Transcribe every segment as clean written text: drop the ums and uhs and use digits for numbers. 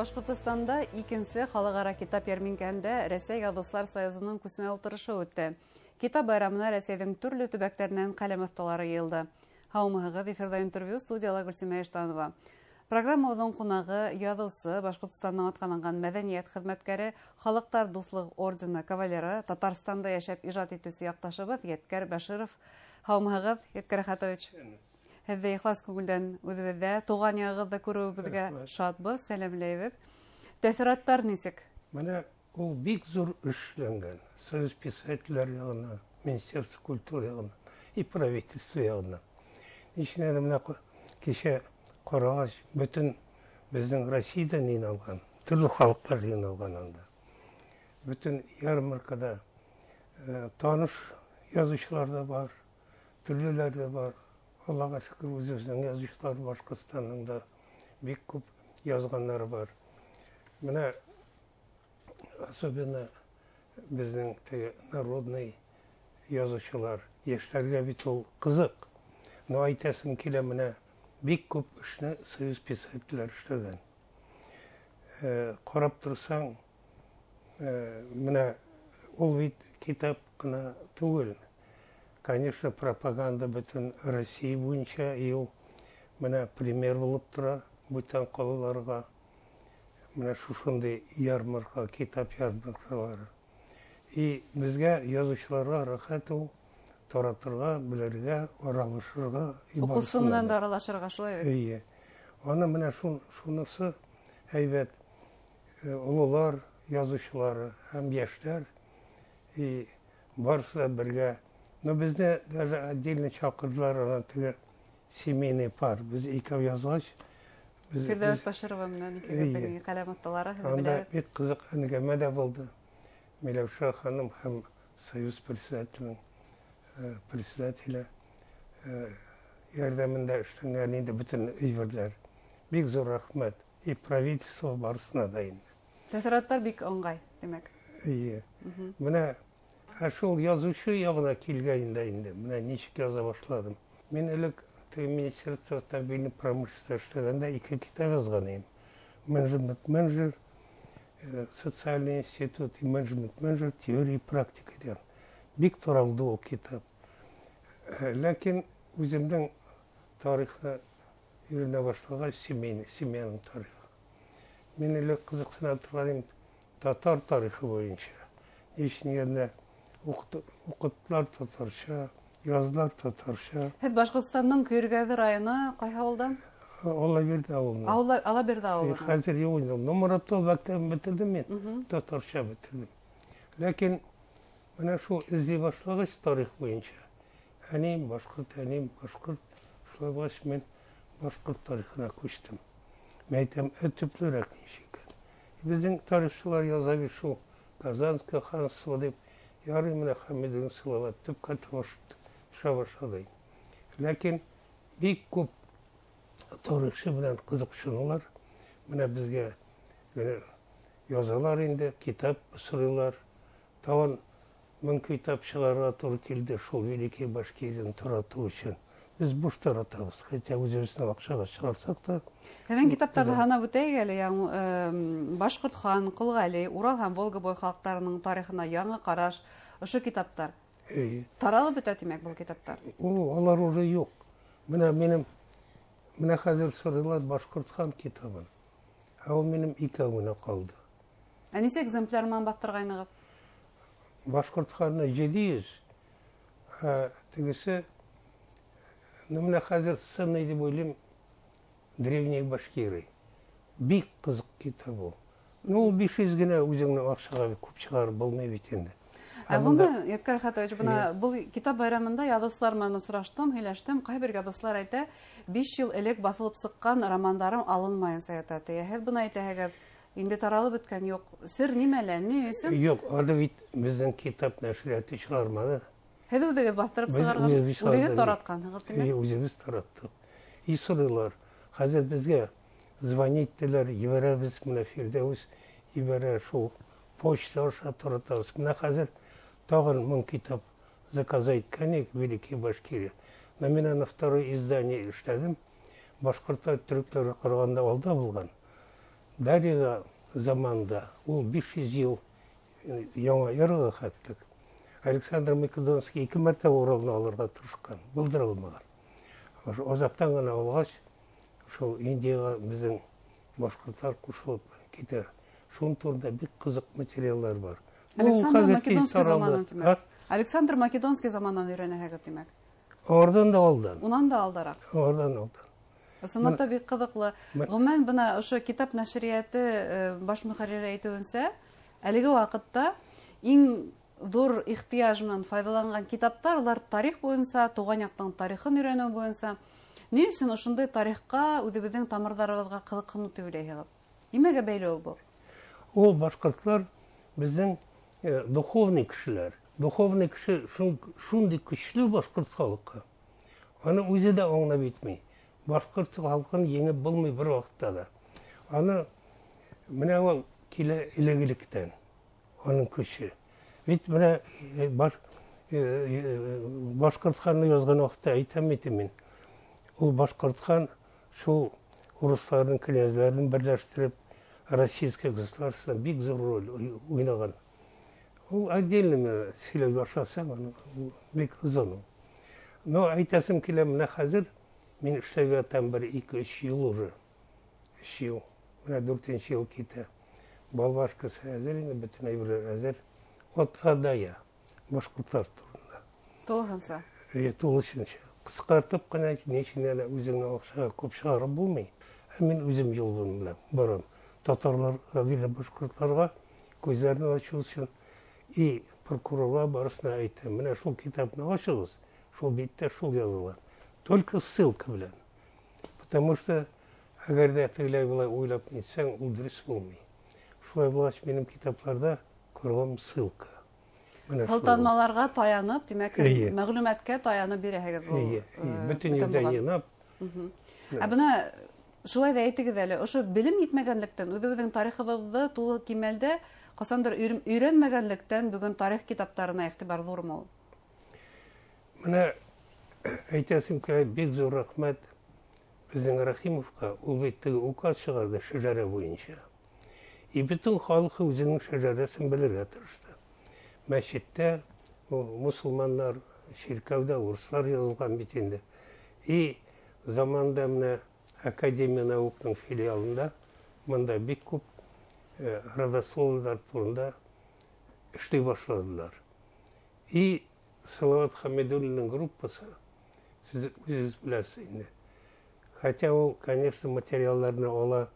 Башҡортостанда икенсе халыҡ-ара китап йәрминкәһендә Рәсәй Яҙыусылар союзының күсмә ултырышы үтте. Китап байрамына Рәсәйҙең төрлө төбәктәренән ҡәләм оҫталары йыйылды. Һаумыһығыҙ, эфирҙа интервью, студияла Гөлсимә Иштанова. Программабыҙҙың ҡунағы яҙыусы, Башҡортостандың атҡаҙанған мәҙәниәт хеҙмәткәре, Халыҡтар дуҫлыҡ ордены кавалеры, Татарстанда йәшәп ижад итеүсе яҡташыбыҙ Йәткәр Бәширов. Һаумыһығыҙ, Йәткәр Әхәтович. Һеҙҙе ихлас күңелдән үҙебеҙҙә, тыуған яғығыҙҙы күреүебеҙгә шатбыҙ, сәләмләйбеҙ. Тәьҫораттар нисек? Менә ул бик ҙур эш эшләнгән. Союз писателдәр яғынан, Министерство культуры яғынан и правительство яғынан. Ничек әле менә кисә ҡарағас, бөтөн беҙҙең Россиядән йыйналған, төрлө халыҡтар йыйналған анда. Бөтөн ярмаркада таныш яҙыусылар ҙа бар, төрлөләр ҙә бар. Аллаға шөкөр, үҙебеҙҙең яҙыусылар Башҡортостандың да бик күп яҙғандары бар. Менә особенно беҙҙең теге народный яҙыусылар, йәштәргә бит ул ҡыҙыҡ. Но әйтәсем килә, менә бик күп эшне Союз писателдәр эшләгән. Ҡарап торһаң, менә ул бит китап ҡына түгел. Конечно, пропаганда бөтөн Россия буйынса, и ул менә пример булып тора бүтән ҡалаларға. Менә шушындай ярмарка, китап ярмаркалары. И беҙгә, яҙыусыларға, рәхәт ул таратырға, белергә, аралашырға. Уҡыусы менән дә аралашырға, шулай бит? Эйе. Аны менә шуныһы һәйбәт. Ололар, яҙыусылары һәм йәштәр и барыһы да бергә. Но беҙҙе даже отдельно саҡырҙылар, ана теге семейный пар. Беҙ икәү яҙғас, Фирҙәүес Бәширова менән икегеҙҙең ҡәләм оҫталары, һеҙ Анда беләһегеҙ. бик ҡыҙыҡ әңгәмә лә булды. Миләүшә ханым һәм Союз председателенең председателе ярҙамында эшләнгән инде бөтөн әйберләр. Бик ҙур рәхмәт. И правительство барыһына да инде. Тәьҫораттар бик ыңғай, тимәк. Эйе. Менә шул яҙыусы яғына килгәндә инде, менә нисек яҙа башланым. Мин элек теге Министерство автомобильной промышленности эшләгәндә ике китап яҙған инем. Менеджмент менеджер, социальный институт и менеджмент менеджер, теория и практика тигән. Бик таралды ул китап. Ләкин үҙемдең тарихны өйрәнә башлағас, семьяның тарихы. Мин элек ҡыҙыҡһына торған инем татар тарихы буйынса. Ни өсөн дигәндә, уҡыттылар татарса, яҙҙылар татарса. Һеҙ Башҡортостандың Көйөргәҙе районы ҡайһы ауылдан? Аллабирҙе ауылынан. Аллабирҙе ауылынан. Хәҙер юҡ инде. Нумараптал мәктәбен бөтөрҙөм мин, татарса бөтөрҙөм. Ләкин менә шул эҙләй башлағас тарих буйынса, әнейем башҡорт, әнейем башҡорт, шулай булғас мин башҡорт тарихына күстем. Мин әйтәм, төплөрәк нисек икән. Беҙҙең тарихсылар яҙа бит шул Казанское ханство тип, ярый менә Хәмидуллин Салават төпкә төшә башлады. Ләкин бик күп тарихсы менән ҡыҙыҡһыналар. Менә беҙгә менә язалар инде, китап сорыйлар. Тағын 1000 китап сығарырға тура килде шул Великий Башкирияны таратыу өсөн. Беҙ буш таратабыҙ, хотя үҙебеҙҙең аҡсаға сығарһаҡ та. Һеҙҙең китаптарҙы һанап үтәйек әле, Башҡорт хан, Ҡол Ғәли, Урал һәм Волга буй халыҡтарының тарихына яңы ҡараш, ошо китаптар. Эйе. Таралып бөтә, тимәк, был китаптар? О, алар уже юҡ. Менә минең, менә хәҙер сорыйлар Башҡорт хан китабын. Ә ул минең икәү генә ҡалды. Ә нисә экземпляр менән баҫтырғайнығыҙ? Башҡорт ханы 700, ә тегесе, ну, менә хәҙер ценный тип уйлайым, Древние башкиры. Бик ҡыҙыҡ китап ул. Ну, ул 500 генә үҙеңдең аҡсаға күп сығарып булмай бит инде. Ә Ә бында ғөмүмән, Йәткәр Әхәтович, бына Эйе. был китап байрамында яҙыусылар менән осраштым, һөйләштем. Ҡайһы бер яҙыусылар әйтә, 5 йыл элек баҫылып сыҡҡан романдарым алынмайынса ята, ти. Һеҙ бына әйтәһегеҙ, инде таралып бөткән, юҡ. Сер нимәлә, ни өсөн? Юҡ, аны бит беҙҙең китап нәшриәте сығарманы. Һеҙ үҙегеҙ баҫтырып Беҙ сығарған, үҙебеҙ үҙегеҙ сығарҙыҡ. таратҡанһығыҙ, тимәк? Эйе, үҙебеҙ тараттыҡ. И сорыйлар. Хәҙер беҙгә звонить итәләр, ебәрәбеҙ, менә Фирҙәүес ебәрә, шул почта аша таратабыҙ. Менә хәҙер тағын 1000 китап заказать иткән идек Великий Башкирия. Но мин аны второе издание эшләнем. Башҡорттар төрөктәргә ҡарағанда алда булған. Дарийға заманда, ул 500 йыл яңа эраға хәтлек. Александр Македонский 2 мәртәбә Уралны алырға тырышҡан, булдыра алмаған. Озаҡтан ғына алғас, шул Индияға беҙҙең башҡорттар ҡушылып китә. Шуның турында бик ҡыҙыҡ материалдар бар. Александр Македонский заманын, тимәк. Александр Македонский заманынан өйрәнәһегеҙ, тимәк. Орҙан да алдан. Унан да алдараҡ. Орҙан алдан. Ысынлап та бик ҡыҙыҡлы. Ғөмүмән, бына ошо китап нәшриәте баш мөхәррире әйтеүенсә, әлеге ваҡытта иң ҙур ихтыяж менән файҙаланған китаптар улар тарих буйынса, тыуған яҡтың тарихын өйрәнеү буйынса. Ни өсөн ошондай тарихҡа, үҙебеҙҙең тамырҙарыбыҙға ҡыҙыҡһыныу тип уйлайһығыҙ? Нимәгә бәйле ул был? Ул башҡорттар беҙҙең духовный кешеләр. Духовный кеше шундай көслө башҡорт халҡы. Аны үҙе лә аңлап етмәй. Башҡорт халҡын еңеп булмай бер ваҡытта ла. Аны менә ул килә элек-электән, аның көсө. Бит менә Башҡорт ханны яҙған ваҡытта әйтәм бит мин. Ул Башҡорт хан шул урыҫларҙың князьләрен берләштереп, российское государство бик ҙур роль уйнаған. Ул отдельно менә сөйләп башласаң, аны бик озын ул. Но әйтәсем килә, менә хәзер мин эшләп ятам бер ике-өс йыл уже. Өс йыл. Менә дүртенсе йыл китә. Балбашкасы әҙер инде, бөтөн әйберләр әҙер. От А до Я. Башҡорттар турында. Тулыһынса? Эйе, тулыһынса. Ҡыҫҡартып ҡына, ни өсөн әле үҙеңдең аҡсаға күп сығарып булмай. Ә мин үҙем юлым белән барам. Татарларға, бирә башҡорттарға күҙҙәрен асыу өсөн и прокурорға барысына әйтәм. Менә шул китапны асығыҙ, шул биттә шул яҙылған. Только ссылка белән. Потому что әгәр ҙә тегеләй былай уйлап нитсәң, ул дөрөҫ булмай. Шулай булғас, минең китапларҙа кругом ссылка. Менә шул. Һылтанмаларға таянып, тимәк, Эйе. мәғлүмәткә таянып бирәһегеҙ был, Эйе, эйе. Бөтөн бөтөн ерҙән булған. йыйнап. Ә бына шулай ҙа әйтегеҙ әле, ошо белем етмәгәнлектән, үҙебеҙҙең тарихыбыҙҙы тулы кимәлдә ҡасандыр өйрәнмәгәнлектән бөгөн тарих китаптарына иғтибар ҙурмы ул? Менә әйтәсем килә, бик ҙур рәхмәт беҙҙең Рәхимовҡа, ул бит теге указ сығарҙы шәжәрә буйынса. И бөтөн халҡы үҙенең шәжәрәсен белергә тырышты. Мәсеттә мосолмандар, ширкәүҙә урыҫлар яҙылған бит инде. И заманда менә Академия наукның филиалында мында бик күп родословныйлар турында эшли башладылар. И Салават Хамидуллинның группасы, сез үзегез беләсез инде. Хотя ул, конечно, материалларны ала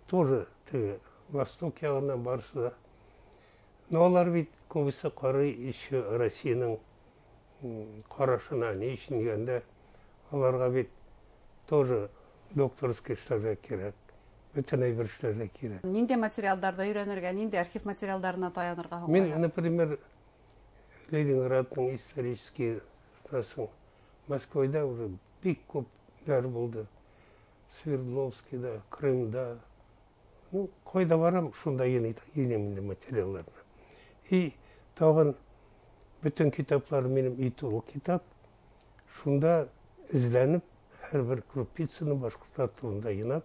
тоже теге Восток ягыннан барысы да. Но алар бит күбесе карый еще Россиянең карашына, ни өчен дигәндә, аларга бит тоже докторский эшләргә кирәк, бөтен әйбер эшләргә кирәк. Ниндәй материалдарҙы өйрәнергә, ниндәй архив материалдарына таянырға һуң? Мин, например, Ленинградның исторический соң Москвада уже бик күпләр булды. Свердловскийда, Крымда. Кайда барам, шунда йыйнам инде материалларны. И тагын бөтен китаплар минем өй тулы китап. Шунда эзләнеп, һәрбер крупицаны башҡорттар турында йыйнап,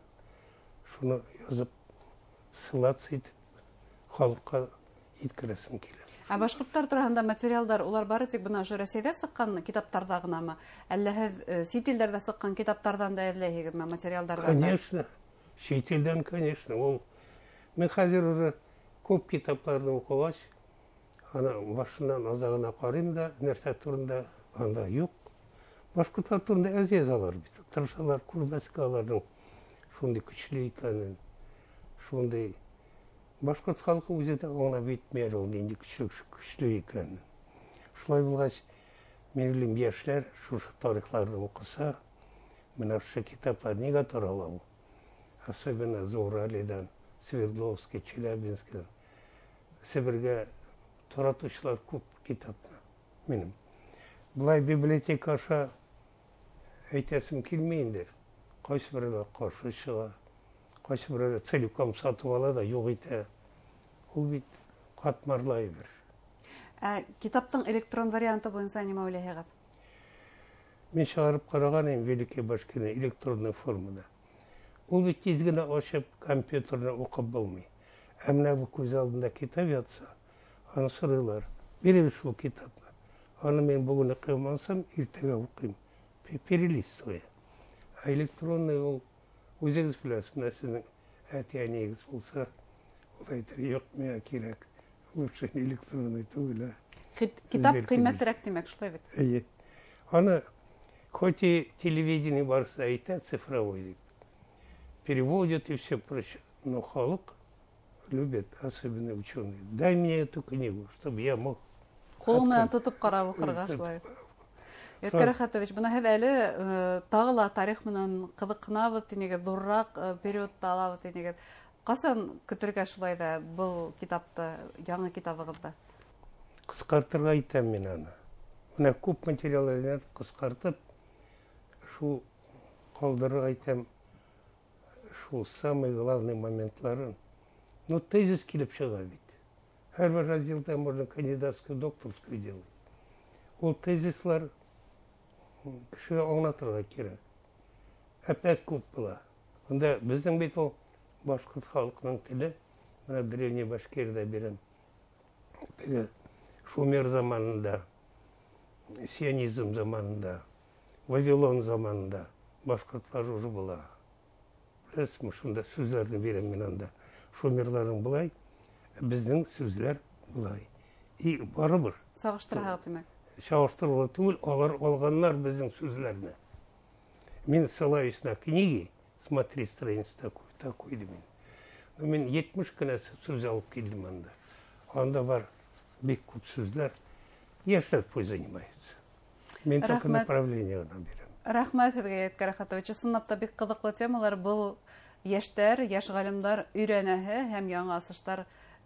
шуны язып, ссылаться итеп, халыҡҡа еткерәсем килә. Ә башҡорттар тураһында материалдар, улар бары тик бына ошо Рәсәйҙә сыҡҡан китаптарҙа ғынамы? Әллә һеҙ сит илдәрҙә сыҡҡан китаптарҙан да эҙләйһегеҙме материалдарҙан да? Конечно, сит илдән, конечно. Ул мин хәҙер уже күп китапларҙы уҡығас, ана башынан аҙағына ҡарайым да, нәрсә турында анда юҡ. Башҡорттар турында әҙ язалар бит. Тырышалар күрмәҫкә аларҙың шундай көслө икәнен, шундай башҡорт халҡы үҙе лә аңлап етмәй әле ул ниндәй көслө икәнен. Шулай булғас, мин уйлайым, йәшләр шушы тарихларҙы уҡыса, менә ошо китаплар нигә тарала ул? Особенно Зауралидан, Свердловский, Челябинскийдан. Себергә таратыусылар күп китапны минем. Былай библиотека аша әйтәсем килмәй инде. Ҡайсы берәүләр ҡаршы сыға, ҡайсы берәүләр целиком сатып ала да юҡ итә. Ул бит ҡатмарлы әйбер. Ә китаптың электрон варианты буйынса нимә уйлайһығыҙ? Мин сығарып ҡараған инем Великий Башкирный электронный формада. Ул бит тиҙ генә асып компьютерҙа уҡып булмай. Ә менә был күҙ алдында китап ятса, аны һорайҙар. Бирегеҙ шул китапны. Аны мин бөгөн уҡый алмасам, иртәгә уҡыйым. Перелистывая. Ә электронный ул үҙегеҙ беләһегеҙ, менә һеҙҙең әти-әнейегеҙ булһа, ул әйтер, юҡ, миңә кәрәк. Лучше электронный түгел, ә. Китап ҡиммәтерәк тимәк, шулай бит? Эйе. Аны хоть и телевидение барыһы әйтә цифровой тип, переводят и все прочее, но халыҡ любит, особенно ученые. Дай мне эту книгу, чтобы я мог Ҡулың менән тотоп ҡарап уҡырға шулай. Ядкәр Әхәтович, бына һеҙ әле тағы ла тарих менән ҡыҙыҡһынабыҙ тинегеҙ, ҙурыраҡ периодта алабыҙ тинегеҙ. Ҡасан көтөргә шулай ҙа был китапты, яңы китабығыҙҙы? Ҡыҫҡартырға итәм мин аны. Бына күп материалдар ҡыҫҡартып, шул ҡалдырырға итәм, шул самый главный моментларын. Но тезис килеп сыға бит. Һәр бер разделда можно кандидатскую, докторскую делать. Ул тезислар кешегә аңлатырға кәрәк. Опять күп була. Унда беҙҙең бит ул башҡорт халҡының теле, бына Древний Башкирҙа бирәм. Теге Шумер заманында, сионизм заманында, Вавилон заманында башҡорттар уже була. Беләсезме, шунда сүҙҙәрҙе бирәм мин анда. Шумерҙарҙың былай, беҙҙең сүҙҙәр былай. И барыбер. Сағыштырһағыҙ, тимәк. Сағыштырыуға түгел, алар алғандар беҙҙең сүҙҙәрҙе. Мин ссылаюсь на книги, смотри страницу такую, такую мин. Но мин 70 кенә сүҙ алып килдем анда. Анда бар бик күп сүҙҙәр. Йәштәр пусть занимаются. Мин только направление генә бирәм. Рәхмәт һеҙгә, Ядкәр Әхәтович. Ысынлап та бик ҡыҙыҡлы темалар. Был йәштәр, йәш ғалимдар өйрәнәһе һәм яңы асыштар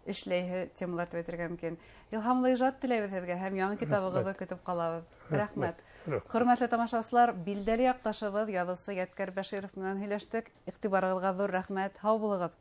эшләйһе темалар тип әйтергә мөмкин. Илһамлы ижад теләйбеҙ һеҙгә һәм яңы китабығыҙҙы көтөп ҡалабыҙ. Рәхмәт. Хөрмәтле тамашасылар, билдәле яҡташыбыҙ, яҙыусы Ядкәр Бәширов менән һөйләштек. Иғтибарығыҙға ҙур рәхмәт. Һау булығыҙ.